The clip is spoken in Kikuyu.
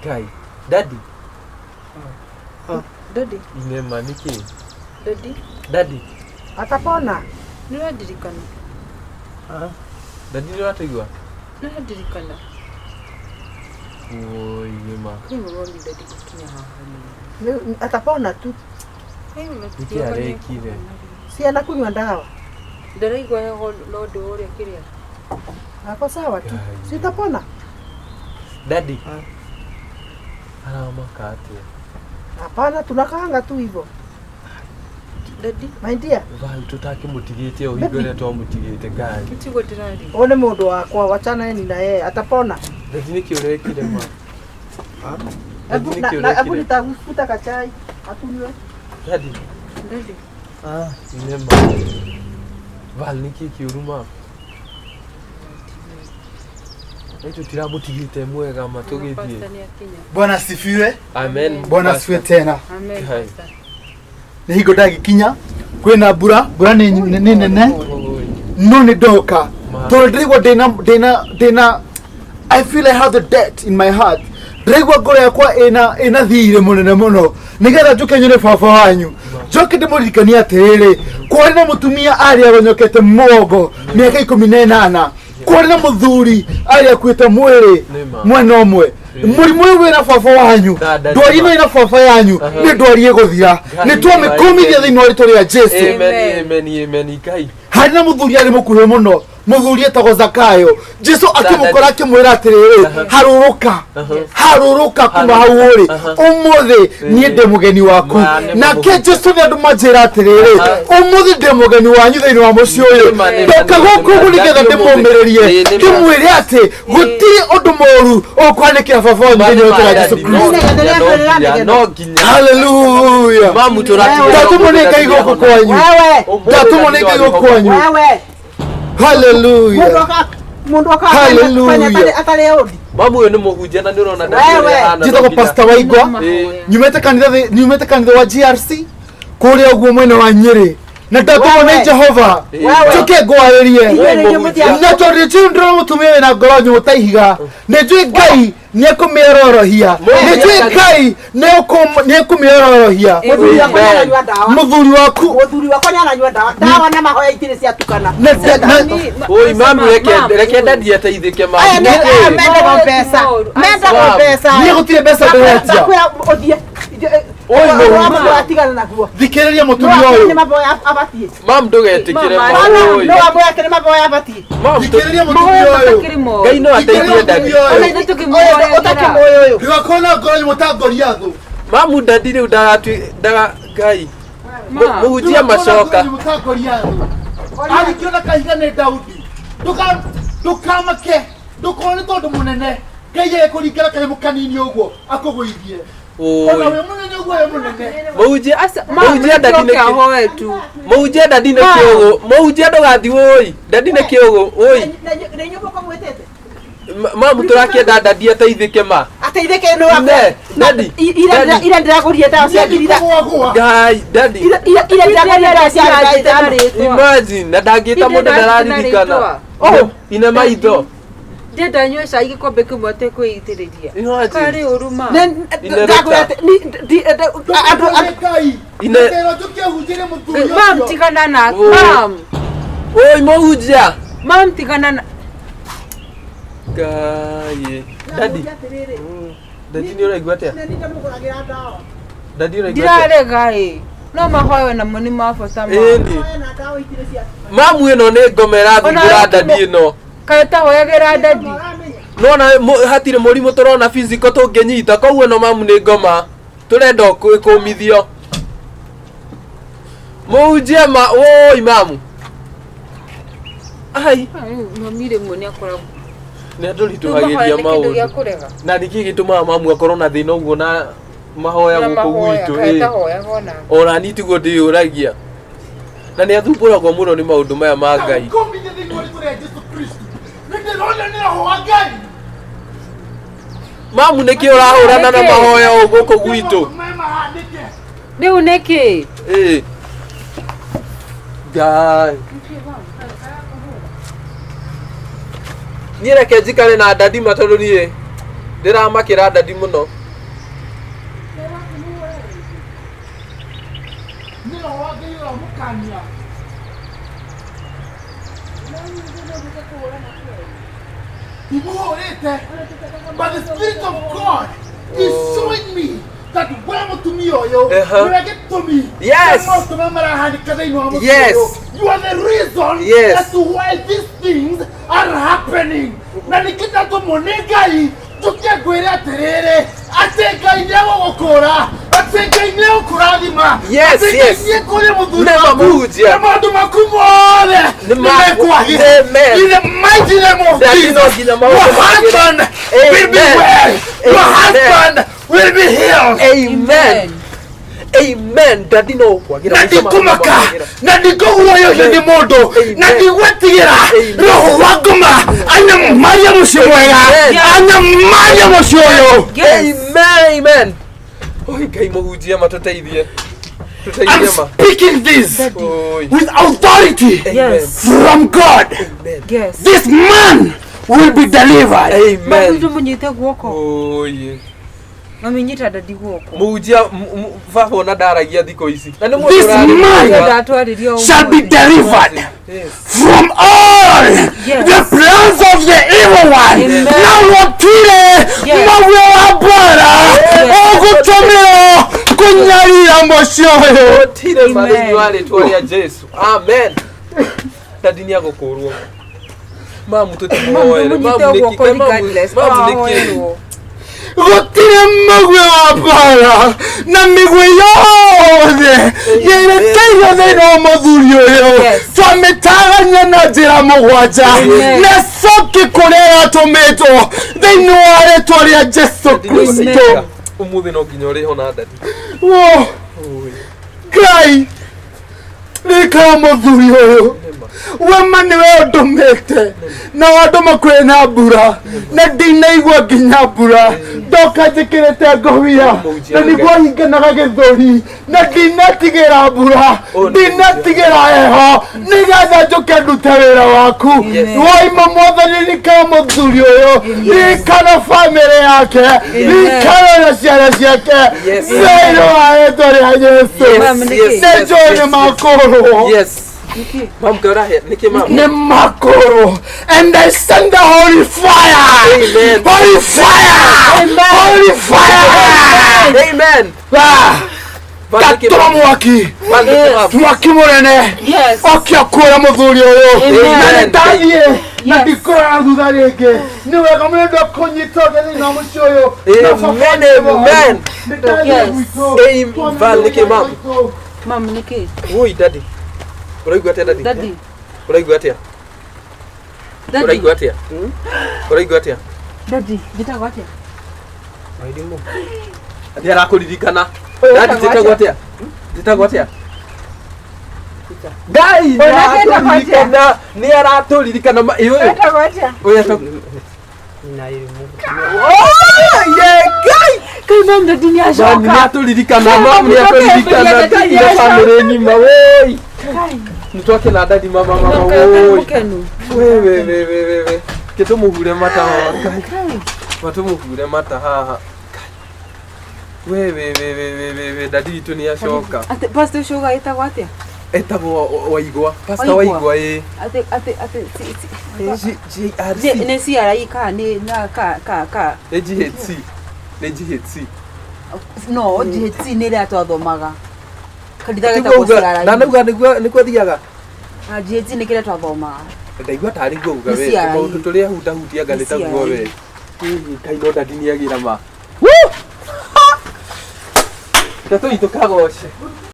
Ngai. Daddy. Daddy. Inema nĩkĩ? Daddy. Daddy. Atapona. Nĩ ũrandirikana? Daddy nĩ ũratũigua? Nĩ ũrandirikana? Oi, nĩma. Kwĩ mami daddy gũkinya haha nĩ. Atapona tu. Nĩkĩ arekire? Si anakunywa ndawa. Ndaraigua heho no ũndũ ũrĩa kĩrĩa. Ako sawa tu. Ngai. Si utapona? Daddy. Aramaka atĩa? Hapana, tunakaanga tu hivyo. Daddy. My dear, Val tũtakĩmũtigĩte o hingo ĩrĩa twamũtigĩte Ngai. Tiguo ndĩraria. huyu ni mundu wakwa, wachana ni na yeye, atapona. Daddy nĩkĩ ũrekire ma? Daddy Hebu na- nĩkĩ na- hebu ũrekire? nitafuta kachai akunywe. Daddy. Daddy. Nĩma. Val nĩkĩ kĩũru ma? Ĩ tũtiramũtigĩte mwega ma tũgĩthiĩ. Pastor nĩ akinya. Bwana asifiwe. Amen. Bwana asifiwe tena. Amen. Ngai. Pastor. Nĩ hingo ndagikinya kwĩna mbura, mbura nĩ nĩ nene Oi. no nĩ ndoka Ma. tondũ ndĩraigua ndĩna ndĩna ndĩna I feel I have the debt in my heart. Ndĩraigua ngoro yakwa ĩna ĩna thirĩ mũnene mũno nĩgetha njũke nyone baba wanyu njoke ndĩmũririkanie atĩrĩrĩ kwarĩ na mũtumia arĩ aronyokete mũgongo mĩaka 18 kwarĩ na mũthuri arĩ akuĩte mwĩrĩ Nĩma. mwena ũmwe Ĩĩ. mũrimũ ũyũ wĩna baba wanyu Dada, ndwari ĩno nĩma. ĩna baba yanyu Aha. nĩ ndwari ĩgũthira Ngai, nĩ twamĩkũmithia thĩinĩ wa rĩtwa rĩa Jesu. Amen, amen, amen, Ngai. Harĩ na mũthuri arĩ mũkuhĩ mũno mũthuri etagwo Zakayo. Jesu akĩmũkora akĩmwĩra atĩrĩrĩ, harũrũka, harũrũka kuma hau ũrĩ, ũmũthĩ niĩ ndĩ mũgeni waku. Ma, nĩ Nake mũgeni. Jesu nĩ andũ manjĩra atĩrĩrĩ, ũmũthĩ ndĩ mũgeni wanyu thĩinĩ wa mũciĩ ũyũ, Nĩ ma, nĩ ma, ndoka nĩ ma, gũkũ ũguo nĩgetha nĩ ma. ndĩmũmĩrĩrie, Nĩ, nĩ ma. ndĩmwĩre atĩ gũtirĩ ũndũ mũũru ũkwanĩkĩra baba wanyu thĩinĩ wa rĩĩtwa rĩa Jesu No Kristo. nginya, no nginya. Haleluya. Mamu tũratigĩra Ndatũmwo nĩ Ngai gũkũ kwanyu. Wewe, Ndatũmwo nĩ Ngai gũkũ kwanyu. wewe. Mundu Haleluya. aka mundu aka Hallelujah. fanya atari odi. Mamu ũyũ nĩ mũhunjia na nĩ ũrona daddy Wewe. ũrĩa ahana, no Njĩtagwo nginya. Pastor Waigwa. Ĩĩ. Nyumĩte kanitha wa GRC kũrĩa ũguo mwena wa Nyĩrĩ na ndatũmwo nĩ Wewe. Jehova Wewe. njoke ngwarĩrie Inyuĩ nĩ inyuĩ mũthia- na tondũ nĩ ndĩrona mũtumia wĩna ngoro nyũmũ ta ihiga nĩ njũĩ Ngai nĩ ekũmĩororohia, nĩ njũĩ Ngai nĩ ekũmĩororohia. Mũthuri wakwa nĩ aranyua ndawa. Mũthuri waku Mũthuri wakwa nĩ aranyua ndawa. Ndawa na mahoya itirĩ ciatukana. Oi, mamu reke reke daddy ateithĩke mamu. Aya nĩ aya mendaga mbeca. Mendaga Wow. mbeca. Niĩ gũtirĩ mbeca ndĩretia. Ndakwĩra ũthiĩ. Oi, mũhunjia. Mahoya atigana naguo. Thikĩrĩria No mũtumia akĩrĩ nĩ ũyũ. mahoya abatiĩ. Mamu ndũgetĩkĩre Mama, ma. No Oi. no mahoya akĩrĩ mahoya abatiĩ. Mamu Thikĩrĩria mũtumia Mahoya ũyũ. matakĩrĩ moru. Ngai no ateithie daddy. Thikĩrĩria mũtumia Ona ũyũ. ithuĩ tũkĩmũhoyagĩra. Ũtakĩmũĩ ũyũ. Ndũgakorwo na ngoro nyũmũ ta Goliathũ. Mamu daddy rĩu ndagatui ndaga Ngai. Ma. Mũhunjia macoka. Arikio na kahiga nĩ Daudi. Ndũkamake, ndũkorwo nĩ tondũ mũnene Ngai agĩkũringĩra kanyamũ kanini ũguo akũgũithie. Ona Oi. wĩ mũnene ũguo wĩ mũnene. Mũhunjia Aca, ma, Mũhunjia daddy nĩkĩo nĩ kĩ- ahoe tu. Mũhunjia daddy nĩ kĩũgũ. Mũhunjia ndũgathiĩ wũi. Daddy nĩ kĩũgũ. Wũi. Na inyuĩ mũkamwĩtĩte. Mamu tũrakĩenda daddy ateithĩke ma. Ateithĩke nĩ wakwa. Ne, daddy. Daddy. Ira ndĩragũrire ndawa cia ngiri itha- Nĩngũgũagũa. Ngai, daddy. ira ira ndĩragũrire ndawa cia ngiri ithano. Imagine, na ndangĩta mũndũ ndararirikana. Oh. Ine maitho. Ndĩrenda nyue cai gĩkombe kĩmwe atekwĩitĩrĩria. Imagine. Karĩ ũru ma. Ndagũra andũ Ndũkone Ngai. Ine- Ndĩrerwo njũke hunjĩrie mũthuri Mam, ũcio. tigana na Oi. mam. Oi, mũhunjia. Mam, tigana na Ngai. Daddy. Daddy nĩ ũraigua atĩa? Daddy ũraigua atĩa? Ndirarega ĩ. No mahoya namo nĩ ma bata ma. Ĩni. Mamu ĩno nĩ ngoma ĩrathumbũra Ona daddy ĩno. Kaĩ ũtahoyagĩra daddy? Nona hatirĩ mũrimũ tũrona physical tũngĩnyita koguo ĩno mamu nĩ ngoma tũrenda kũmithio. Mũhunjia ma woi mamu. Ai, Mami rĩmwe nĩ akoragwo. nĩ Rĩu atũritũhagĩria mahoya nĩ kĩndũ gĩa maũndũ. kũrega. Na nĩkĩ gĩtũmaga mamu akorwo na thĩna ũguo na mahoya Na gũkũ mahoya, gwitũ? kaĩ ĩ. ũtahoyaga onake. Ona niĩ tiguo ndĩyũragia. Na nĩ athumbũragwo mũno nĩ maũndũ maya ma Ngai. Ndakũmithia thĩinĩ wa rĩĩtwa rĩa Jesu Kristo. Nĩ ndĩrona nĩ roho wa Ngai. Mamu nĩkĩ ũrahũrana na Nĩkĩ? mahoya ũũ gũkũ gwitũ? Maũndũ maya mahanĩke. Rĩu nĩkĩ? Ĩ. Ngai. Niĩ reke njikare na daddy ma tondũ niĩ Ndĩramakĩra dadi mũno. Nĩ roho wa Ngai ũramũkania. Imuhũrĩte. But the Spirit of God is showing me that we mũtumia ũyũ nĩwe gĩtũmi Yes. kĩa maũndũ marĩa marahanĩka thĩinĩ wa mũciĩ Yes. ũyũ. You are the reason Yes. as to why these things are happening. Na nĩkĩ ndatũmwo nĩ Ngai njũke ngwĩre atĩrĩrĩ, atĩ Ngai nĩegũgũkũra, atĩ Ngai nĩegũkũrathima, Yes, atĩ Ngai yes. nĩekũria mũthuri Nĩ waku mahunjia. na maũndũ maku mothe Nĩ ma- nĩmekwagĩra. Amen. In the mighty name of Daddy, no Jesus, nginya your maũndũ magĩre. husband will be Amen. well. Your Amen. husband will be healed. Amen. Amen. Dadi no kwagĩra. Na Maica maku ndikumaka magĩra. na ndikũguoyohio nĩ mũndũ Amen. na ndigwetigĩra Amen. roho wa ngoma anyamaria mũciĩ mwega, Amen. anyamaria mũciĩ ũyũ. Yes. Amen. Amen. Oi Ngai mũhunjia matũteithie. I'm Tũteithie ma. speaking this Oi. with authority Amen. from God. Amen. Yes. This man will be delivered. Amen. Mami mũnyite guoko. Oi. Mami nyita dadi guoko. Mũhunjia baba ona ndaragia thikũ ici. Na nĩ mũndũ This ũrarĩ man mwega. Ndatwarĩrio shall be ũmũthĩ. delivered Yes. from all Yes. the plans of the evil one. Amen. Na gũtirĩ Yes. maguo wa mbara ũgũtũmĩrwo kũnyarira mũciĩ ũyũ. Gũtirĩ ma Amen. thĩinĩ wa rĩtwa rĩa Jesu. Amen. Dadi nĩ agũkũrwo. Mamu tũtimũhoere. Mami Mamu mũnyite nĩkĩ? guoko Mamu regardless. mamu nĩkĩ? Ahoerwo. Gũtirĩ mũguĩ wa mbara na mĩguĩ yothe yerekeirio thĩinĩ wa mũthuri ũyũ Yes. twamĩtagania na njĩra mũgwanja Amen. na coki kũrĩa yatũmĩtwo thĩinĩ wa rĩtwa rĩa Jesu Dadi nĩ Kristo. ũgũteithĩka. Ũmũthĩ no nginya ũrĩho na dadi. Wo, Oi. Ngai rĩkaga mũthuri ũyũ Nĩma. wema nĩwe ũndũmĩte na wandũma kwĩ na mbura na ndinaigua nginya mbura ndoka njĩkĩrĩte ngobia na nĩguo hinganaga gĩthũri na ndinatigĩra mbura, ndinatigĩra heho nĩgetha njũke ndute wĩra waku. Yes. Waima mwathani, ririkana mũthuri ũyũ, ririkana bamĩrĩ yake, ririkana na ciana ciake Yes. thĩinĩ wa rĩtwa rĩa Jesu. Yes, Ma'am, nĩkĩ? yes, Nĩ yes, njũĩ yes, nĩ makũrwo. Yes. Mamu kĩũrahe nĩkĩ mamu? Nĩ makũrwo, and I send the holy fire. Amen. Holy fire. Holy fire. Amen. Ah, Ba nĩkĩ ngatũma mamu? mwaki, Ba nĩkĩ mamu? mwaki mũnene Yes. oke ũkũre mũthuri ũyũ. Amen. Na nĩ ndathiĩ na Yes. ndikũrora thutha rĩngĩ. Nĩ wega mũno ndũ kũnyita ũgeni thĩinĩ wa mũciĩ ũyũ. Amen, amen. Nĩ ndathiĩ Yes. gwitũ. Amen. Val nĩkĩ mamu? Mami nĩkĩ? Oi dadi. Ũraigua atĩa dadi? Dadi. Ũraigua atĩa? Dadi. Ũraigua atĩa? Ũraigua atĩa? Dadi, njĩtagwo atĩa? Nĩ arakũririkana. Ũyũ Dadi wĩtagwo njĩtagwo atĩa? Njĩtagwo atĩa? Ngai nĩ Ũyũ nake etagwo atĩa? aratũririkana, nĩ aratũririkana ĩ ũyũ. Wĩtagwo atĩa? Ũyũ etagwo Oh, ye Ngai! Kai mam dadi nĩ Mamu acoka. nĩ atũririkana, mamu nĩ atũririkana, Dadi Dadi nĩ na acoka. bamĩrĩ ng'ima woi. Kai. Nĩ twakena dadi mama mama Mami kaĩ woi. mũkenu. We we we we we we. Ke tũmũhure mata haha. Ngai. Kai. Matũmũhure mata haha. Ngai. We we we we we we we dadi witũ nĩ acoka. Atĩ pastor ũcio uga ĩtagwo atĩa? Etagwo Waigwa. Pastor Waigwa. Waigwa ĩ. Atĩ atĩ atĩ G G R J C. nĩ CRE ka nĩ na ka ka ka Nĩ GHC. Nĩ GHC. no GHC nĩ ĩrĩa twathomaga. Kanitha Tiguo getagwo uga- CRE. Ndanauga nĩguo nĩkuo thiaga. Na GHC nĩ kĩrĩa twathomaga. Ndaigua tarĩ guo uga Nĩ we. CRE. Maũndũ tũrĩa hutahutianga nĩ Nĩ taguo CRE. we. Hihi Ngai no dadi nĩ agĩra ma. Tetũi tũkagoce.